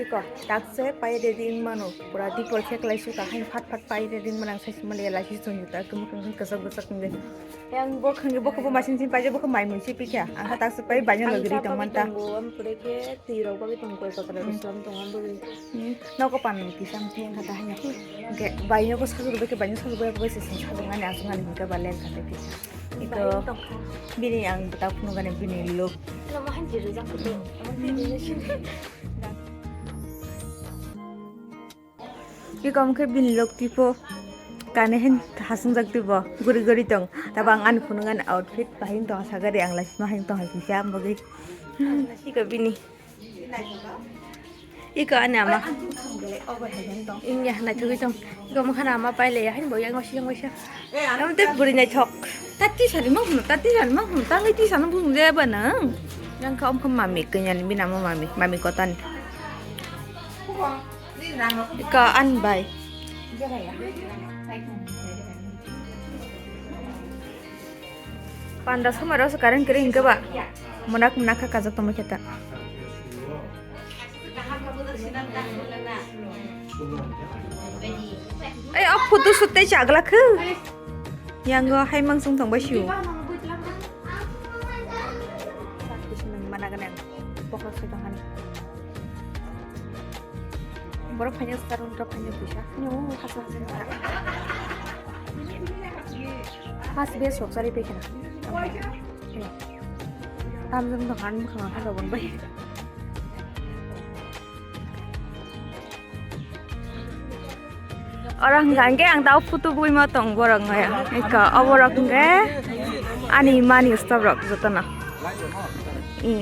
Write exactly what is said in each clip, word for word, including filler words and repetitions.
Iko, tak se pai ready wng mano. Pura dipor khe klai su ta, haino phat phat pai ready wng mano, ang sai sima le lai si chwng ta, kwmwk kwmwk kwchak kwchak wngwi. Yang bo khwngwi bo khe bo machine sin pai je, bo khe mai mui si pikha. Ang kha tak se pai baino logri tong man ta. Ang pure khe twi rok bagwi tong koi kotor Hmm. slam tong ang bagwi. Hmm. Nogo pan kisa mtwi ang kha ta haino. Hwnkhe baino bo sajwk bai khe baino sajwk bai khe bai se sajwk nani aswk nani hwnkhe ba len kha ta kisa. Iko bini ang bwtak phunukani bini look. Lama hanjiro jak kutu. Ang twi bini sini. Iko omo khe bini look tipo kane hen hasungjak tipo guri guri tong. Tabang ani phunukani outfit bahai tong sagari ang lai sima hai tong hai kisa bagwi. Iko bini. Iko ani ama. Ingya naithogwi tong. Iko mokhan ama paile ya, haino bo yang waisa, yang waisa. Ang te buri naithok. Tati sari mang hunu, tati sari mang hunu, tangwi tisa no bung je ba nang. Yang ka om ka mami kanya ni bina mo mami, mami kotani. Iko an bai. Panda somaro se current kwrwi hinkhe ba. Munak munak kha kajak tongma khe ta. Ai, o photo shoot tei chagla khe. Yango hai mangsong tong bai sio. Mana gana. Bokhorok se tong hani. Borok phaina star wngkha phaina puisa. Nyo hasa hasa nang. First base sok sari pe khana. Tamjong dong han bwkhang ha robon bai. Oro hwnkha hwnkhe ang tao photo buima tong borok no ya. Eka oborok hwnkhe ani mani stop rok jotono.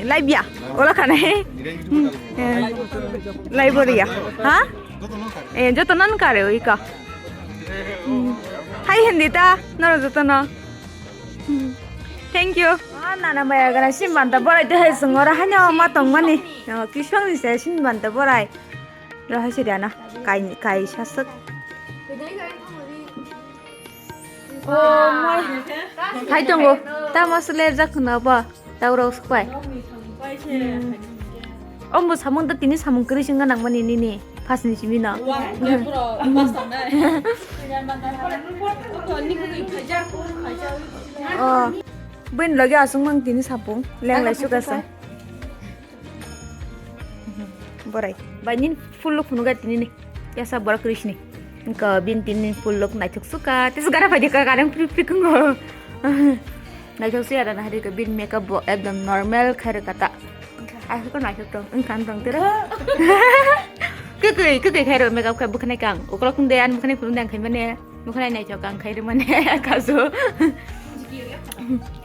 Laibia ola khana he. Laiboria. Ha? Eh, jotono nang kare oi ka. Hai hindi ta norok jotono. Thank you. Ah, nana maya gana simbanta borai de hai sungora hanya ma tongmani. Kisong ni se simbanta borai. Rohai se diana kai kai sasuk. Oh, moi. Hai tongo. Ta mas ler jak na ba. Tau rok supai. Ombo samung ta tini samung kwrwi singna nangmani nini. Pas ni simi no. Oh. Buin logi asung mang tini sapung. Leng lai suka sa. Borai. Bai nin full look phunukha tini ni. Yasa borok kwrwi sini. Wngkha bini tini full look naithok suka. Tesa gara phai dikha kareng prik prik wngkha. Naithok suya rana hari ka bini makeup bo ekdom normal khairok kata. Ai ko naithok tong wngkha tong tero. Kwkwi kwkwi khairok makeup khai bwkhanai kang. Ukolok tungde an bwkhanai phunukde ang khaimane. Bwkhanai naithok ang khairok mane kaso.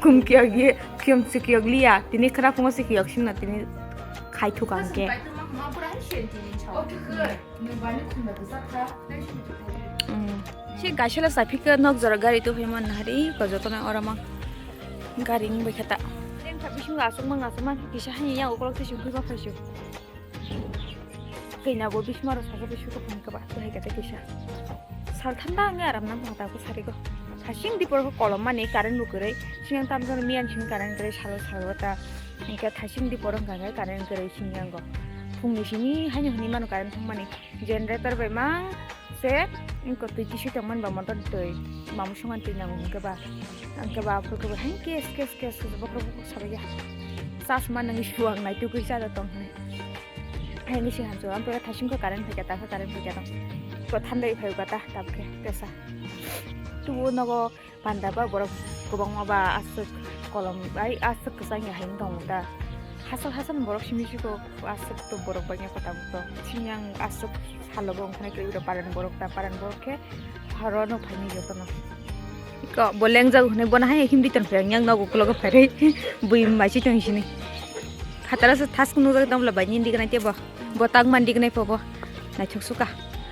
Kum kiya gi kiyom si kiyok liya. Tini khara phungo si kiyok simna tini khai thuk ang ke. Si gaisela saphika nok jora gari tu phaiman hari ko joto na ora mang gari wng bai khata. Leng kha bising asuk mang asuk mang kisa hani yang ukolok tei sungkhui ba phaisu. Kina bo bisma ro saka bisu ko phone kaba to hai kata kisa. Sal thanda ang aram nam thang ta ko sari ko. Hasing di por ko kolom mani current bu kwrwi. Sing tam jor miyan sing current kwrwi salo salo ta. Hingke thasing di porong kha khe current kwrwi sini yango. Phungni simi haino hwnwi mano current thangmani. Generator bai mang se wngkha twi tisui tongmani ba motor twi mamu songani twi nango hwnkhe ba. Hwnkhe ba aphuru khe bo hai kes kes kes kes bokhorok bokhorok sabai ya. Chasma nangwi suwak nai tukui cha da tong hwnwi. Haini sing hamsok ang twi thasing khe current phaikha ta khe current phaikha tong. Ko thandai phai kha ta tabukhe tesa. Tubu nogo. Panda ba borok kwbangma ba aswk kolom bai aswk kwchang ya hai wng tong ta. Hasal hasal borok simi siko aswk to borok bai kota to. Sini ang aswk salogo wngkha khe iro paran borok ta paran borok khe horo no phaini jotono. Ko bo lengjak hwnwi bono hai himdi ton phai yang nogo ukulok phairwi bui mai si tong sini. Khatara se thas kunu jak tong bla bai nindi gana tebo. Bo tak mandi gana pobo. Naithok suka.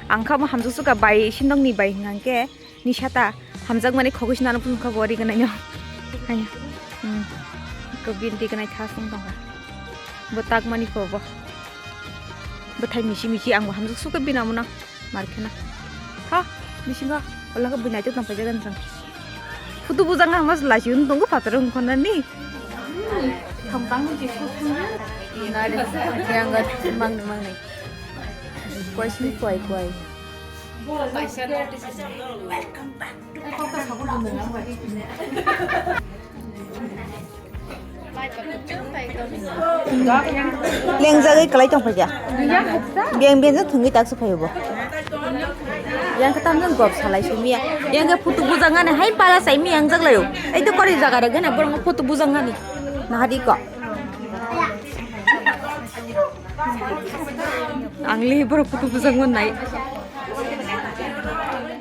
Ang kha mo hamjak suka bai sindong ni bai hwnkha khe. Ni sata hamjakmani khogwi sinano phunukha bo ri gwnanyo. Hanya. Hmm. Ko bini ri gwnai tha sung tongkha. Bo takmani ko bo. Bwthai misi misi ang bo hamjak sukha bini amo no. Mar khena. Ha, bisingo wala ko bini aitok tong paijak ani jang. Photo bujak ang mas lasi un tongo phataro wngkha nani. Thamtang ni jisu thangna. Nari, yang ga mangni mangni. Kwai simi kwai kwai. Lengjagwi kwlai tongphaikha. Biyang biyang thwngwi taksa phaibo. Yang khe tamjani gop salai simiya. Yang khe photo bujak nani hai pala saimi yang jak laio. Ei to kori jaga rok gana borok photo bujak nani. Nahadi ko. Angli borok photo bujak nai.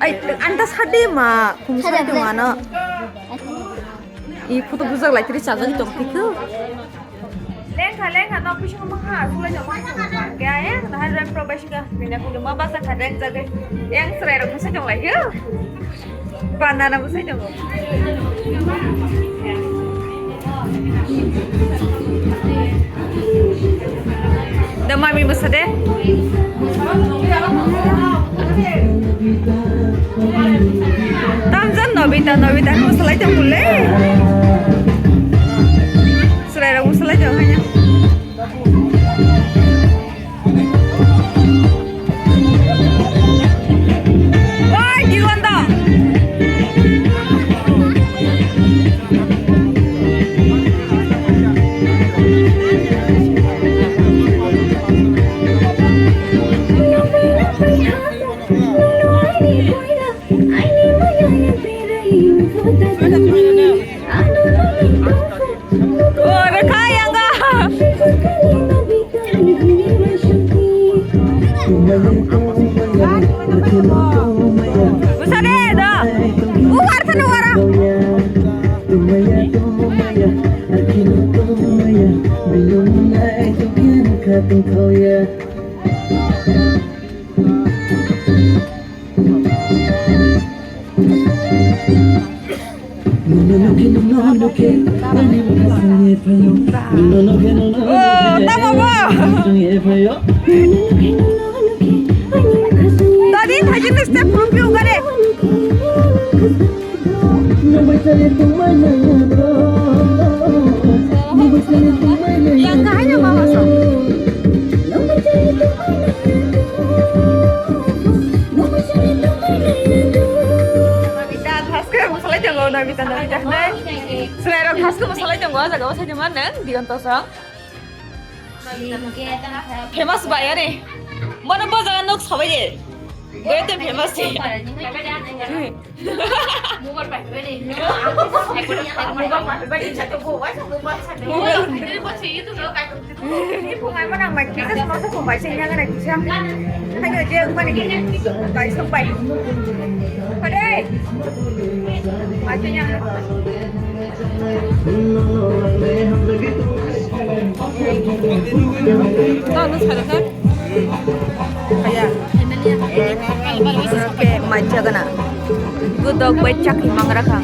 Ai, anta sade ma, kum sade ma no. I photo bujak lai tiri chajak tong tiku. Lengkha, lengkha, no, bising ma ha, sulai jong ma ha, kya, eh, na ha, rem pro, bising ka, bina kudu ma basa kha, rem jage, yang serai rok musa jong lai, yo. Banana bwsai tongo. Da mami bwsa de. Tamjan Nobita, Nobita bwsalai tongmole. Swrairok bwsalai tong hanya. Oi, Jiwon dong. O, rwkha yang ga. Bwsa de, do. U war thani wara. O, tamo bo? Tadi thaijin step phunup phi ugare. Yang kahai na mama so. Nobita thaske bwsalai tongo, Nobita, Nobita hinwi. Swrairok thaske bwsalai tongo, o jaga o saimano nang, Digonto song. Famous bai ani. Mano bo jaga nuk sabai de. Boy te famous se. Mobile bai bai de. Mobile. Ni phungai ma nang mai kisa sma sa phungai se yang na kisa. Hayo je mani bai sok bai. Pade. Mai se yang. Tao no salo khe. Kaya. Oke, mai chagana. Gudok bai chakhi mangra kha.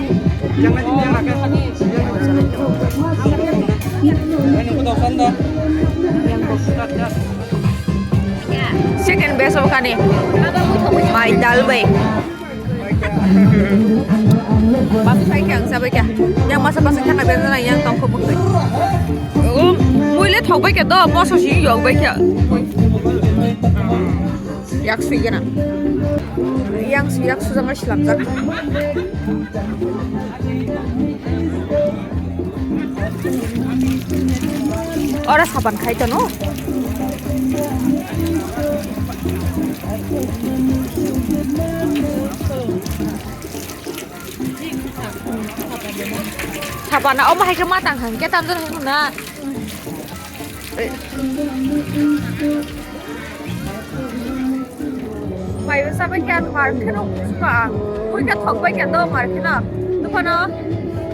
Second best of kani. Mai dal bai. Basa sai khe ang chabai kha. Yang masa basa thangna bera yang tong kho bwkhwi. Um, mui le thok bai kha do, moso si yok bai kha. Yak sui gana. Yang su yak su jama silam jak. Ora saban khai tono. Sabana omo hai khe ma tang hang khe tamjani hai muna. Mai bwsa bai khe mar kheno bwsba. Pui khe thok bai khe do mar kheno. Duphano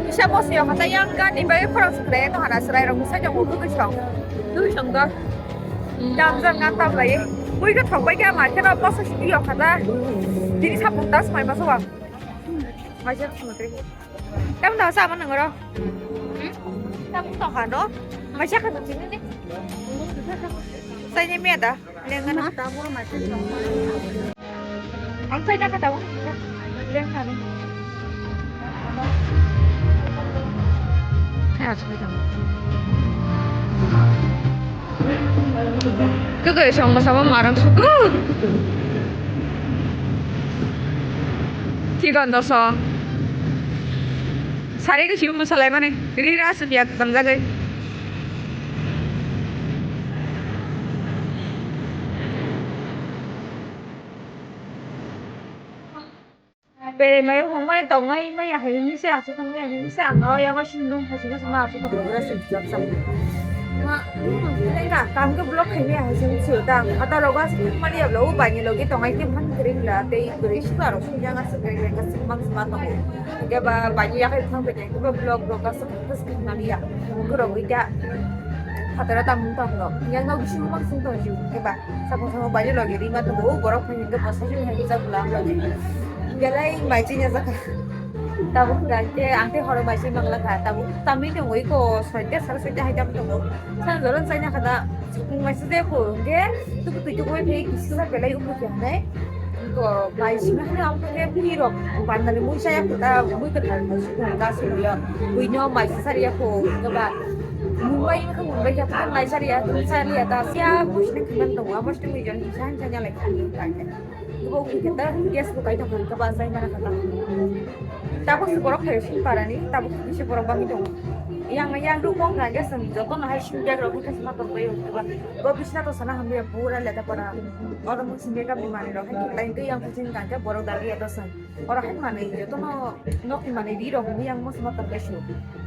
kisa bosi yo kata yang ga ni bai khorang sukre to hana srai rok sai jong bwsong. Bwsong do. Dam jang nang tam lai. Pui khe thok bai khe mar kheno bosi yo kata. Tini sapung tas mai bwsa wa. Mai se sumutri. Tam da sa man ngoro. Hmm? Tam to ha no. Mai se kha tini ni. Sai ni me da. Lengana. Ang sai na kata. Lengana. Kaya sai da. Kwkwi song bwsamo marang suku. Chigon doso. Sari kwchwi mwsalaimani. Rira sumya tamjagwi. Bere mai hong mai tong mai mai ya hai ni se asu tong mai ni se ang o ya ma shin dong ha shin ma asu tong. Pura sing jam sam. Ma, tengka kam ke block khai ni ha sing su ta. Ata roga sing mani ya lo ba ni lo ge tong ai ke man kering la te bere shi ba ro sing jang asu kering ka sing mang sma tong. Ke ba ba ni ya kai thang pe ke ba block block ka sing ka sing mani ya. Ko ro ge ja. Hatara tam tong lo. Yang no sing mang sing tong ju ke ba. Sakung sakung baino logi rima tongo, o borok phai hwnkhe bo saichung hai rijak bwla ang logi. Belai mai chini jaka. Tabuk hwnkhe ang tei horo mai chini mangla kha, tabuk tamni tongo iko soita sal soita hai tam tongo. San joron chaina khada sakung mai side ko hwnkhe tuku tuku bai phai kisa belai umu khe hanai. Ko mai sini hwnwi ang tongkhe bwrwi rok bandani mui chaya kho ta mui kwthar hai sukung gas rwya. Buino mai sari ya kho hwnkhe ba. Mumbai wngkha Mumbai khe ta mai sari ya, tong sari ya ta sia buisini khwmani tongo. Amo sini mui jon kisa hancha nya lai kha. Bo wngkhe ta gas bo kai tong kha ba sai mana kha ta. Tabuk si borok hai sini parani, tabuk si borok bangwi tongo. Yang yang ruk mong kha gas joto no hai sini bag rok kisa ma tong bai ba. Bo bisna to sana hamya pura leta para. Oro mo sini makeup ni mani rok hai khe lai yang kuching kangkhe borok dagi ya to san. Oro hai manwi jotono nokni manwi ri rok hwnwi ang moso motom kaisu.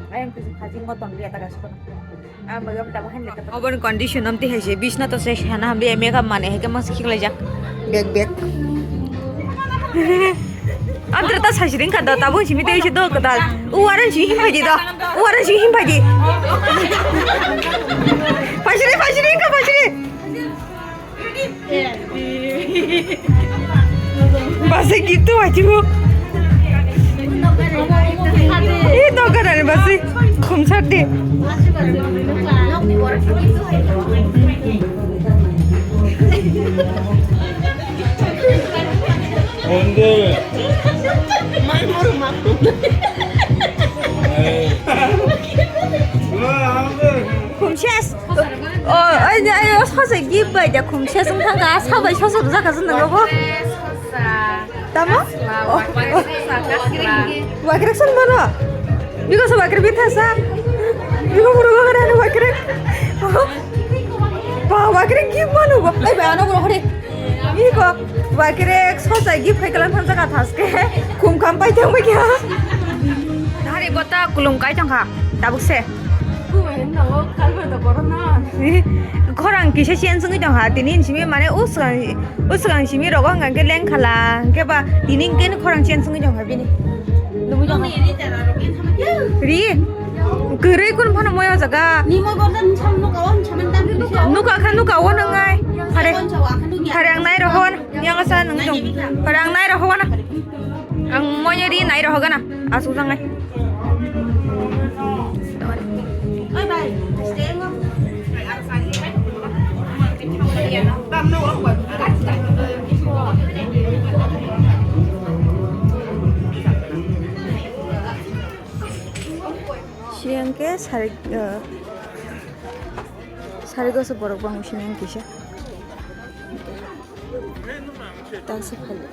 Ayang kaisu khaji motom ri ata gasu kono. Ah, bagam tabo hai neta. Oboni condition amtwi hai se bisna to se sana hambi makeup manwi hai khe mas khiklaijak. Bag bag. Amtra ta saisi ringkha da tabo simi tei se do kwtal. Uwara si him phaidi da. Uwara si him phaidi. Phaisiri phaisiri ringkha phaisiri. Basi gitu aja bu. Ih, tau kan ada basi. Khumsat deh. Onde. Khumsas. Oh, ai, ai, oh, sosa gift bai da khum sesung thangka, sa bai sosa rwjak kha jwng nang rogo. Tamo? Wakrek san mano? Biko sa wakrek bitha sa. Biko puro go gara wakrek. Ba wakrek gift mano ba. Ai ba ano bro hore. Iko, wakrek sosa gift khai kalam thansa ka thaske. Khum kham pai thang bai kya. Hari bota kulum kai thang kha. Tabuk se. Ku hen no, kalma to corona. Khorang kisa chen sungwi tong kha. Tini simi mane usgang, usgang simi rogo hwnkha khe leng khala. Hwnkhe ba tini khe khorang chen sungwi tong kha bini. Nubui tong kha. Ri. Kwrwi kun phano moya jaga. Ni moi bordan sam nuka on saman tam. Nuka kha nuka on ngai. Phare. Phare ang nai rohon. Yang asa nung tong. Phare ang nai rohon na. Ang moya ri nai rohon na. Asu jangai. Bye bye. Stay. Siyang ke sari, eh, sari goso borok bang siyang kisa. Tangsa phali.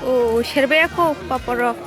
Oh, serbaya ko papor rok.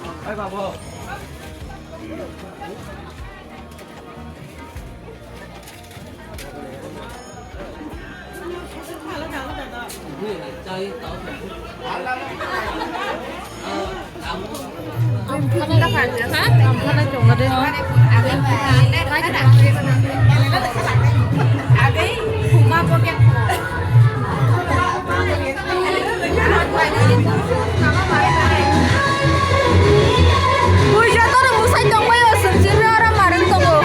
Puja toro musai tongbai o, sumsimi oro marung tongo.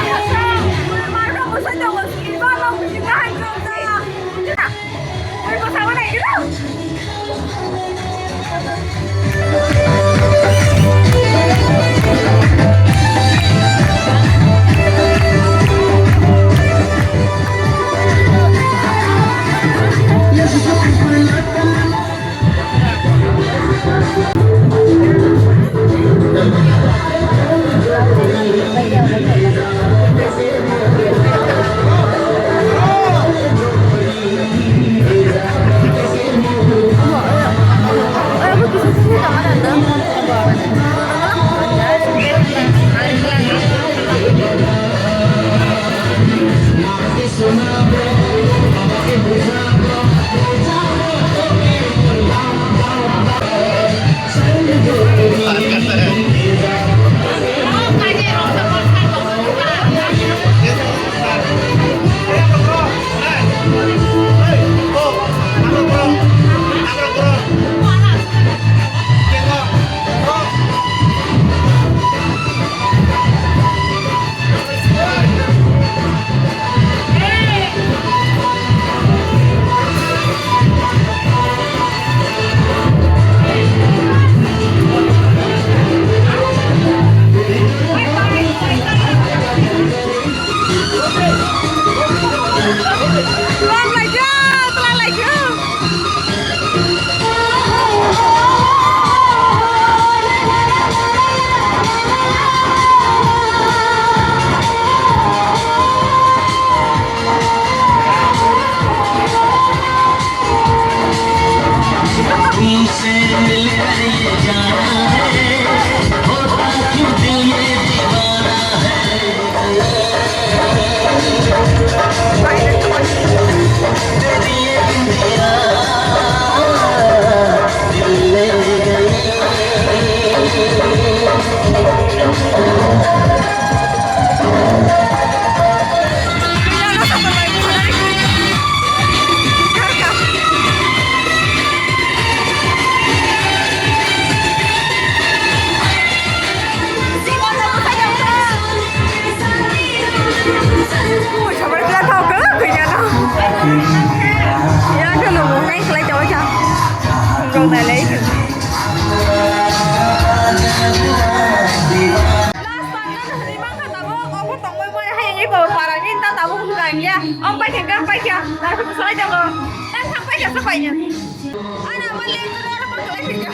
Ana ma lecturer aro ma kwlai phaikha.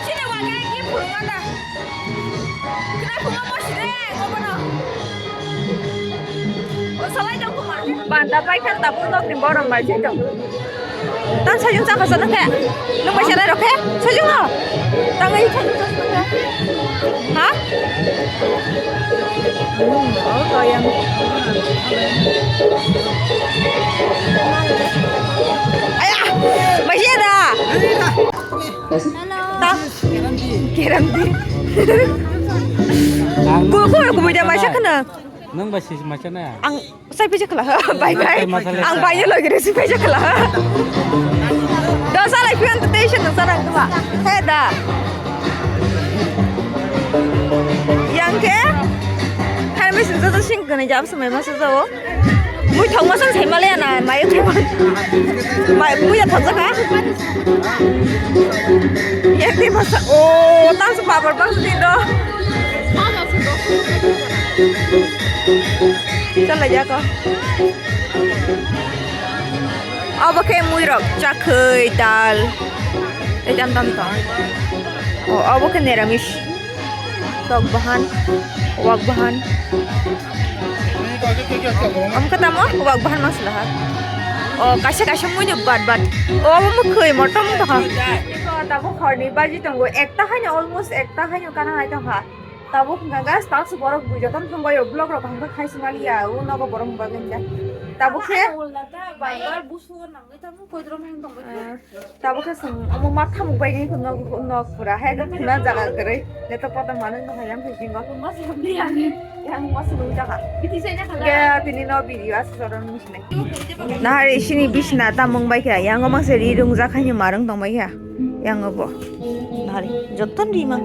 Chini wagwi ki phunukna da. Khwnai phunukma moside, obono. O salai tong khuma. Banta paikha tabuk nokni borok bai se tong. Tang sajung chakha sana khe. Nung bai sanai rok khe. Sajung no. Tang ai sajung chakha. Ha? Aya, bai se da. Hello. Ta? Kerem di. Ang Ku, ku, ku, bai da, bai sa khana. Nang bai si masa na? Ang sai pija khala. Bye, bye. Ang bai lo gire si pija khala. Do sa lai pian te shin sa rang ba. He da. Yang ke? Hai mi sin sa sing kene jam sa mai ma sa o. Mui thok masa sai ma le na, mai thok. Mai mui ya thok ka. Yang te masa o, tang sa papar bang sa din do. Chala ya ko. Obo khe mui rok chakhwi dal. Ejam tam tong. O, obo khe neramis. Tok bahan, wak bahan. Omo khe tamo wak bahan masla ha. O, kaisa kaisa mui no bat bat. O, obo mukhwi motom tong ha. Tabuk horni baji tongo, ekta haino almost ekta haino kana hai tong ha. Tabuk hwnkha gas tangso borok bui jotono thangbaio vlog rok hwnkha khai swnaliya o nogo borok bagwi hwnkha. Tabuk khe tabuk khe chwng omo ma thamuk bai nok nok pura hai khuna jaga kwrwi neto poto manwi no hayam phi jingo. Yang mas nung jaga. Ge tini no video aswk jotono nung sinai. Nahari sini bisna tamung bai kha yang o mangse ri rung jak haino marung tong bai kha yang o bo. Nahari jotono ri mang.